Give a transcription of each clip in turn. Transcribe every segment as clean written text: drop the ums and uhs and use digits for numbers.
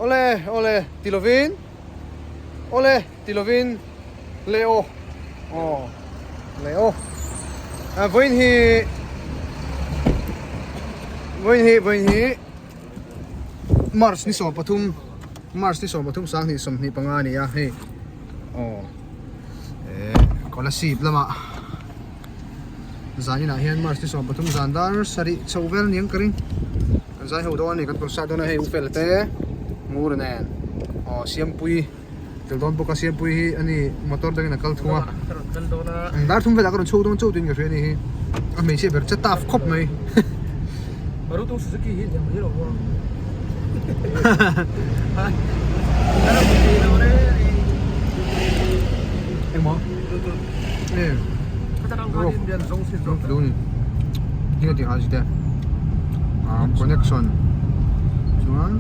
Awle awle ti lovin awle ti lovin le aw aw le aw a vawiin hi vawiin hi vawiin hi March ni 13 March ni 13 2025 a ni a hei aw eh Kolasib lamah Zaninah hian March ni 13 zan dar sarih chho vel aniang ka ring. Kan zai ho dawn a ni, kan concert dawn a hei Ufel te Ngura nen aw Siampui tel dawn bawk a, Siampui hi a ni motor dangin a kal thung a. Dar thum velah ka rawn chhuak dawn chauh tiin ka hria a ni hi. A hmeichhia ber che tough khawp mai. Maruti Suzuki hi liam mai lo maw? Engmaw? Connection chuan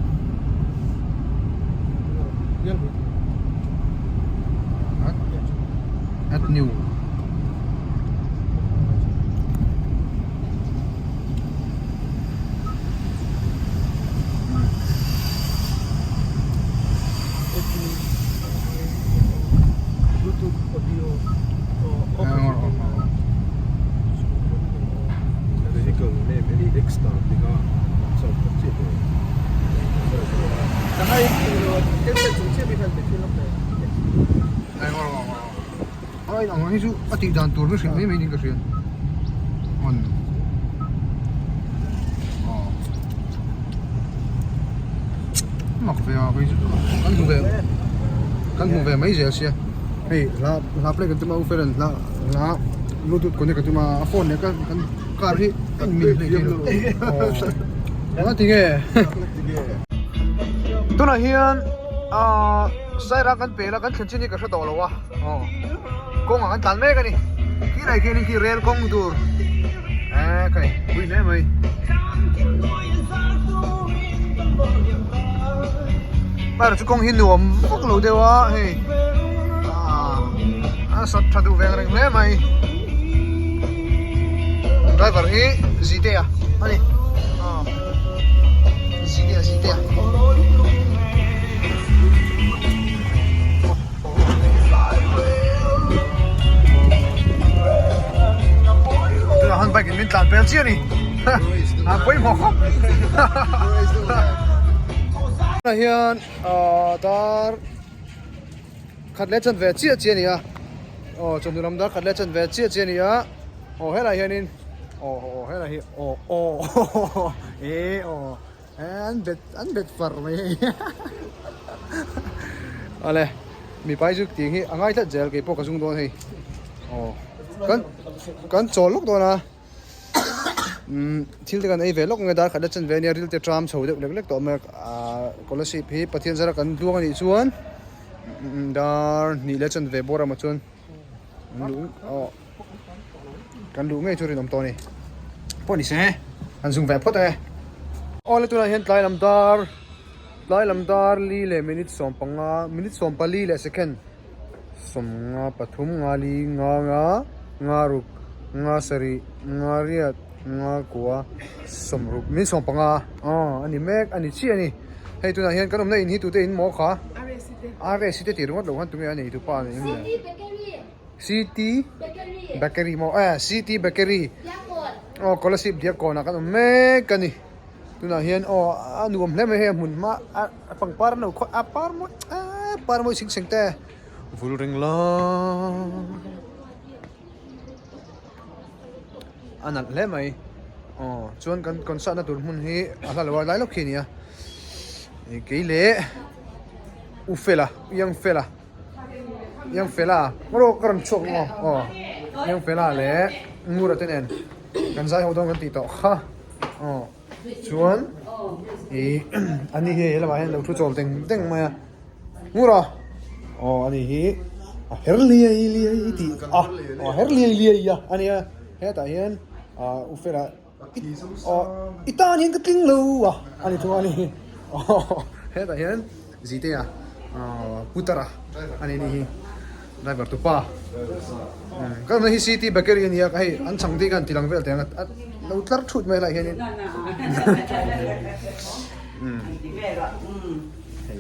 add new Vehicle name hi Exter tih kha chauh kawp chiah tur. A in ang hi chu a tih dan tur hi hrilh mai mai niin ka hria on aw mak ve a kei chu kan hmu ve kan hmu ve mai zel sia hei hla hla play kan tum a u felan hla hla bluetooth connect kan tum a a phone leh kan kan car hi a in mil hlei thei lo aw eng tinge tunah hian ahh. Sairang kan pel a kan thlen chin hi ka hre tawh lo a aw kawngah kan tlan mek a ni khilai khianin khi rel kawng tur eee ka ni pui hle mai. Hmar chu kawng hi nuam vak lo deuh a hei a sat tha duh veng reng hle mai driver hi Zite-a a ni aw Zite-a Zite-a. Tunah han bike in min tlan pel chiah a ni a pawimawh khawp tunah hian dar khat leh chan ve chiah chiah a ni a aw chawhnu lam dar khat leh chan ve chiah chiah a ni a aw helaiah hianin aw aw helai hi aw aw eh aw. An bet an bet far mai hei awle mipa hi chu tih hi a ngai tlat zel keipawh ka zung dawn hei aw kan kan chawl lawk dawn a umm thil te kan ei ve lawk nge dar khat la chen ve ania ril te tram chho deuh lek lek tawh mai a scholarship hi Pathian zara kan duang anih chuan dar hnih leh chen ve bawr emaw chuan aw. Kan luh ngei chu rinawm tawh a ni. Pawh ni se, han zung ve phawt e. Awle tunah hian tlai lam dar, tlai lam dar li leh minute 15, minute 14 leh second 15, pathum, nga li, nga nga, nga ruk, nga sarih, nga riat, nga kua, sawmruk, minute 15 aw a ni mek a ni chiah a ni. Hei tunah hian kan awmna in hi tute in maw kha? RSC te tih ringawt loh khan tunge a nei tupa a ni em le? City Bakery maw eh City Bakery aw Kolasib Diakkawn ah kan awm mek a ni tunah hian aw a nuam hle mai hei a hmun hma a pangpar an lo khawi a par mawi eee par mawi chhing chheng te vul reng la a nalh hle mai aw chuan kan concert na tur hmun hi a hla lo a lai lawk khi a ni a kei leh U Fela Young Fela. Yang Fela rawh ka rawn chhuak maw aw Yang Fela leh Ngura te nen kan zai ho dawn kan tih tawh kha aw chuan ih ani hi helamah hian lo thu chawl deng deng mai a Ngura aw ani hi a her liai liai tih a aw her liai liai a ania hetah hian ah U Fela aw i tan hian ka tling lo a ani thung a ni aw hetah hian. Zitea Putara a ni hi driver tu pa ka hei city bakery a nia hei an chhang te khan tilang vel teng a lo tlar thut mai lai hianin hei.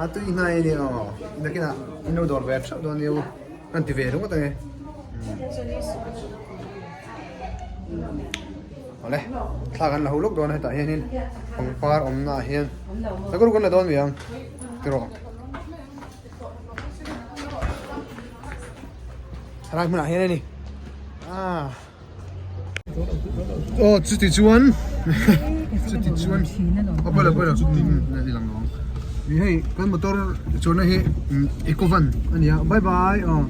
A tui hnai a ni aw. Nakinah in lo dawr ve theuh dawn nia u. Kan ti ve ringawt ange. Awle thla kan la ho lawk dawn a hetah hianin pangpar awmna ah hian sakawr kan la dawn mai ang tiraw. Helai hmunah hian a ni ah aw chuti chuan chuti chuan a pawilo pawilo i lang lo ang ih hei kan motor chuanna hi eco van a ni a bye bye aw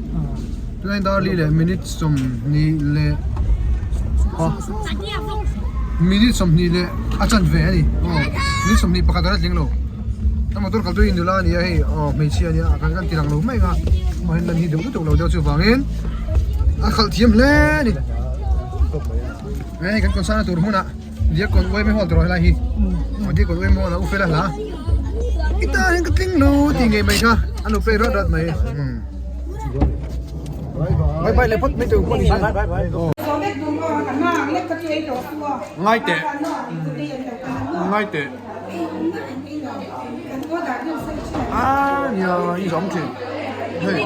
tunah hian dar li leh minute sawmhnih leh minute 20 leh a chanve a ni aw minute 20 pakhat a la tling lo. A motor kal chu hi nula a ni a hei aw hmeichhia a nia a kan ti lang lo mai ang a amah hian lan hi deuh lutuk lo deuh chuvangin a khalh thiam hle a ni hei kan concert na tur hmunah Diakkawn Uaime Hall tawh helai hi aw Diakkawn Uaime Hall ah u Fela hla i tan hian ka tling lo tih ngei mai kha a lo play rat rat mai bye bye leh phawt mai tur pawh ni se Ngai teh ngai teh. A nia i zawm thin hei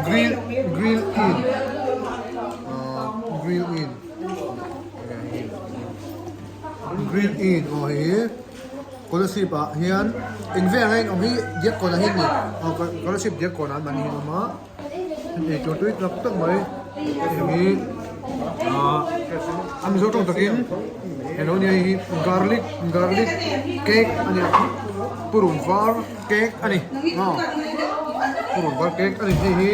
grill grill in ahh grill in grill in aw hei hi scholarship ah hian eng vel ang a inawm hi diakkawn ah hian ni aw scholarship diakkawn ah an mahni hian awm a. Eitur tui tak tak mai heng hi ahh a mizo tawng takin eng lo nia hei hi garlic garlic cake a nia purun var cake a ni aw purun var cake a ni hei hi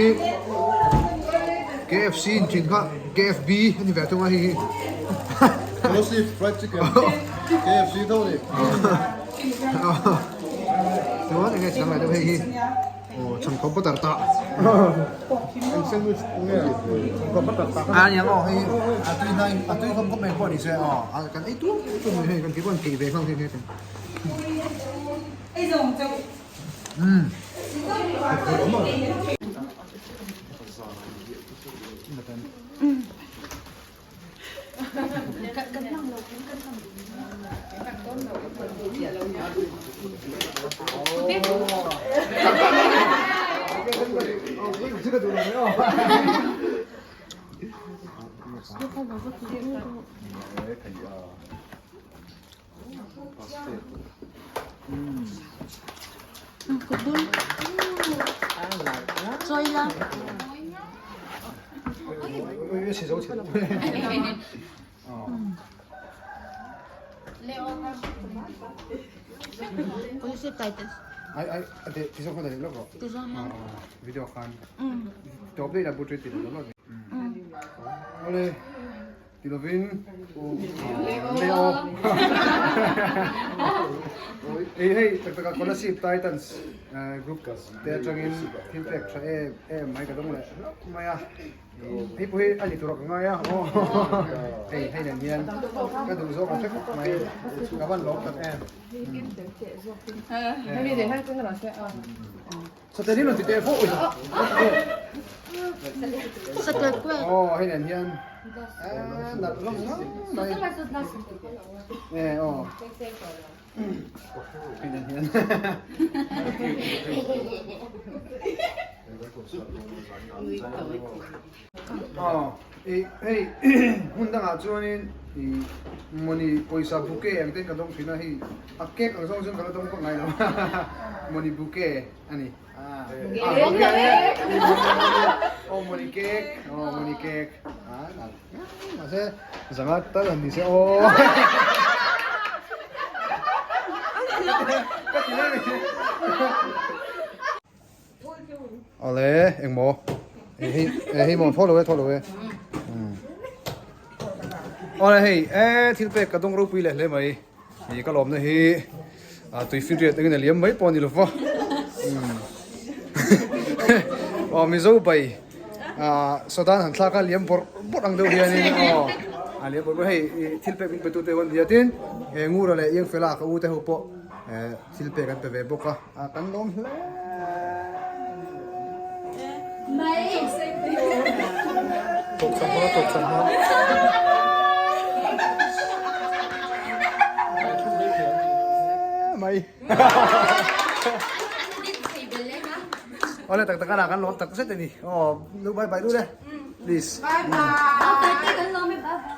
KFC in thin kha KFB a ni ve thung a hei hi fried chicken KFC tho a ni chuan enge chi dang leh deuh hei hi. Aw chhangthawp butter tah Eng sandwich nge chhangthawp butter tah a nia maw hei a tui hnai a tui khawm khawp mai pawh ni se aw a kan ei tuam tuam mai hei kan tih pawh an keih ve nghal nghe nghe thei umm. Ti lovin le aw ei hei tak taka Kolasib Titans group te atangin thil pek tha em em mai ka dawng leh hlauh mai a hei pawh hi a ni tur a ka ngai a aw hei hei nen hian ka duh zawk ang hrek mai ka van lawm tak em. Satel hi rawn ti teh fo ui. Satel kuai. Aw hei nen hian nalh hlawm ngang mai. E aw. Hei nen hian. Aw i hei hmun dangah chuanin i mawni pawisa bouquet ang ten ka dawng thin a hei a cake ang zawng chuan ka la dawng vak ngai lo mawni bouquet a ni ah aw mawni cake aw mawni cake ah mahse zanga tal han ni se aw ka ti mai. Awle engmaw hei hei maw thaw lo e thaw lo e awle hei e thil pek ka dawng ropui leh hle mai ni ka lawmna hi a tui finriat engin a liam mai pawh a ni lova aw mizo bai ah sawdan han thlak a liam bawrh bawrh ang deuh hianin aw a liam bawrh bawrh hei thil pek min pe tute ho an nia tin he ngura leh iangfela ka u te ho pawh thil pek an pe ve bawk a. A kan lawm hle. Thawk cham hma, thawk cham hma. Mai. Awle tak tak a kan lawm tak zet a ni. Aw, lu bye bye lu le. Please. Bye bye.